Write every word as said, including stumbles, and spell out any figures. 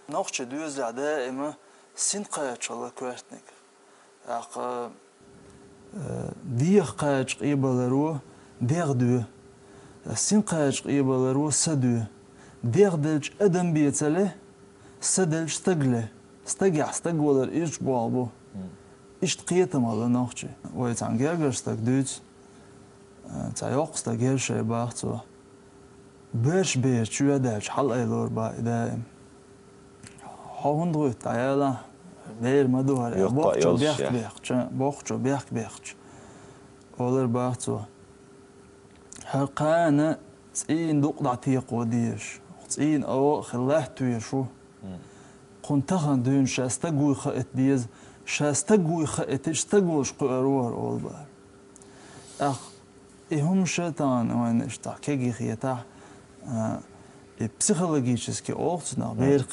Нохчийн доьзалехь даима син кхача хила коьртаниг. ТӀаккха, э, дегӀ кхача къебаларо дегӀ доь. Син кхача къебаларо са доь. ДегӀ делча адам бен ца ле, са делча стаг ле. Стагехь стаг валар изза болх бу. Иштта кхетам хилла нохчийн. Вай цхьана гергара стаг дуьйцу, э, цхьа йоккха стаг яра шайн, бах цо. Боьрша бер чу йоьдаьлча хьалаайалора бах и даима. Хьо хӀунда гӀуьтту, дӀаяла, бер ма ду хӀара, бохчо бехк бехча, бохчо бехк бехча. Олар бах цо. ХӀара кхана цӀийнан дукъ дӀатекхо дезаш, цӀийнан агӀо а хила латта везаш ву. Кхунна тахана дуьйна ша стаг вуй хаийта деза, ша стаг вуй хаийтича стаг волуш кхуьур ву хӀара олу бара. ТӀаккха и хӀума ша тахана вайна иштта кегий хетахь, а, и психологически олу цунах, бер